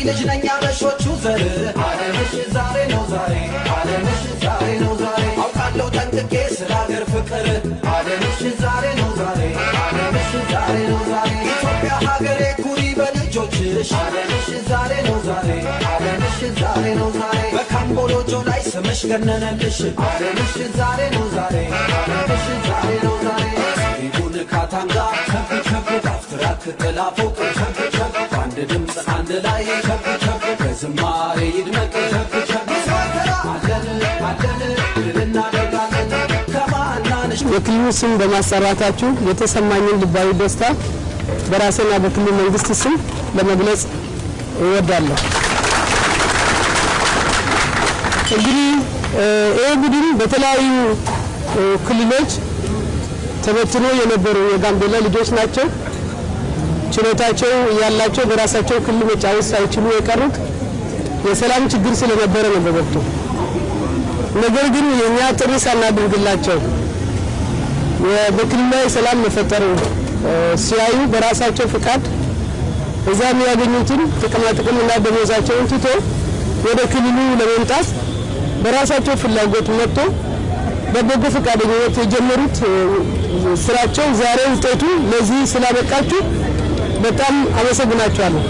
ልጅ ነኝ አበሾቹ ዘር አለምሽ ዛሬ ነው ዛሬ አለምሽ ዛሬ ነው ዛሬ አውቃለሁ ጠንቅቄ ስለ ሀገር ፍቅር አለምሽ ዛሬ ነው ዛሬ አለምሽ ዛሬ ነው ዛሬ ኢትዮጵያ ሀገሬ ኩሪ በልጆችሽ አለምሽ ዛሬ ነው ዛሬ አለምሽ ዛሬ ነው ዛሬ በካምቦሎጆ ላይ ስምሽ ገነነልሽ አለምሽ ዛሬ ነው ዛሬ አለምሽ ዛሬ ነው ዛሬ ይሁን ካታንጋ ቸብ ቸብ ዳፍትራክ ጥላፎቅ ቸብ ቸብ አንድ ድምጽ አንድ ላይ ቸብ ቸብ በዝማሬ ይድመቅ ቸብ ቸብ አለን አለን ድል እናደርጋለን ከማናንሽ የክልሉ ስም በማሰራታችሁ የተሰማኝን ልባዊ ደስታ በራሴና በክልሉ መንግስት ስም ለመግለጽ እወዳለሁ። እንግዲህ ይህ ቡድን በተለያዩ ክልሎች ተበትኖ የነበሩ የጋምቤላ ልጆች ናቸው። ችሎታቸው ያላቸው በራሳቸው ክልል መጫወት ሳይችሉ የቀሩት የሰላም ችግር ስለነበረ ነው በወቅቱ። ነገር ግን የኛ ጥሪ ሳናደርግላቸው በክልሉ ላይ ሰላም መፈጠሩ ሲያዩ በራሳቸው ፍቃድ እዛ የሚያገኙትን ጥቅማ ጥቅም እና ደሞዛቸውን ትቶ ወደ ክልሉ ለመምጣት በራሳቸው ፍላጎት መጥቶ በበጎ ፈቃደኝነት የጀመሩት ስራቸው ዛሬ ውጤቱ ለዚህ ስላበቃችሁ በጣም አመሰግናችኋለሁ።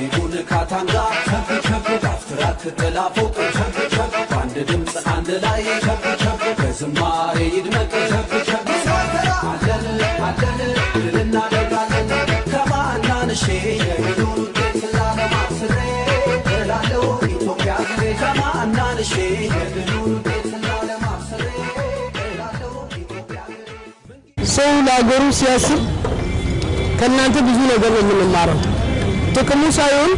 ይሁን ካታንጋ ቸብ ቸብ ዳፍትራክ ጥላፎቅ ቸብ ቸብ አንድ ድምጽ አንድ ላይ ቸብ ቸብ በዝማሬ ይድመቅ ቸብ ቸብ አለን አለን ድል እናደርጋለን ከማናንሼ የድሉን ውጤት ላለማስሬ እላለሁ ኢትዮጵያ ሀገሬ ከማናንሼ የድሉን ውጤት ላለማስሬ እላለሁ ኢትዮጵያ ሀገሬ። ሰው ለሀገሩ ሲያስብ ከእናንተ ብዙ ነገር ነው የምንማረው። ጥቅሙ ሳይሆን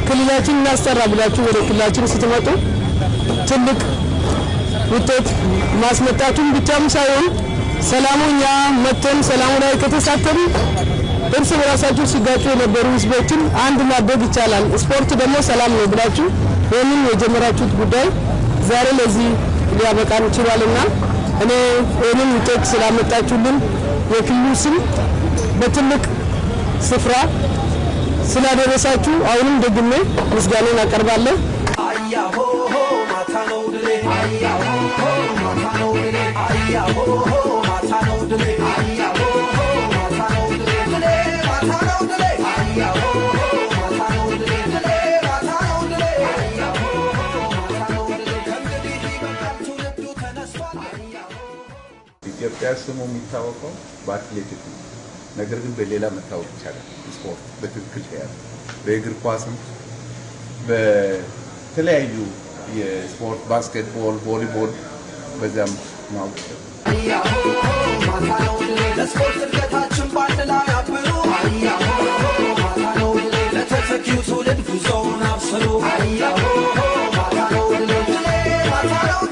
ክልላችን እናስጠራ ብላችሁ ወደ ክልላችን ስትመጡ ትልቅ ውጤት ማስመጣቱን ብቻም ሳይሆን ሰላሙ እኛ መጥተን ሰላሙ ላይ ከተሳተፉ እርስ በራሳቸው ሲጋጩ የነበሩ ህዝቦችን አንድ ማድረግ ይቻላል፣ ስፖርት ደግሞ ሰላም ነው ብላችሁ ይህንን የጀመራችሁት ጉዳይ ዛሬ ለዚህ ሊያበቃን ችሏልና እኔ ይህንን ውጤት ስላመጣችሁልን የክልሉ ስም በትልቅ ስፍራ ስላደረሳችሁ አሁንም ደግሜ ምስጋናን አቀርባለሁ። አያሆ ማታ ነው ድሌ አያሆ ማታ ነው ድሌ አያሆ ማታ ነው ድሌ አያሆ ማታ ነው ድሌ ድሌ ማታ ነው ድሌ አያሆ ማታ ነው ድሌ ድሌ ማታ ነው ድሌ አያሆ ማታ ነው ድሌ ከእንግዲህ ይበቃል ትውልዱ ተነስቷል። አያሆ ኢትዮጵያ ስሙ የሚታወቀው በአትሌቲክ ነው። ነገር ግን በሌላ መታወቅ ይቻላል። ስፖርት በትክክል ተያዘ። በእግር ኳስም በተለያዩ የስፖርት ባስኬትቦል፣ ቮሊቦል በዚያም ማወቅ ይቻላል። አያሆ ማታ ነው ድሌ ለስፖርት እድገታችን በአንድ ላይ አብሩ አያሆ ማታ ነው ድሌ ለተተኪው ትውልድ ጉዞውን አብስሩ አያሆ ማታ ነው ድሌ ድሌ ማታ ነው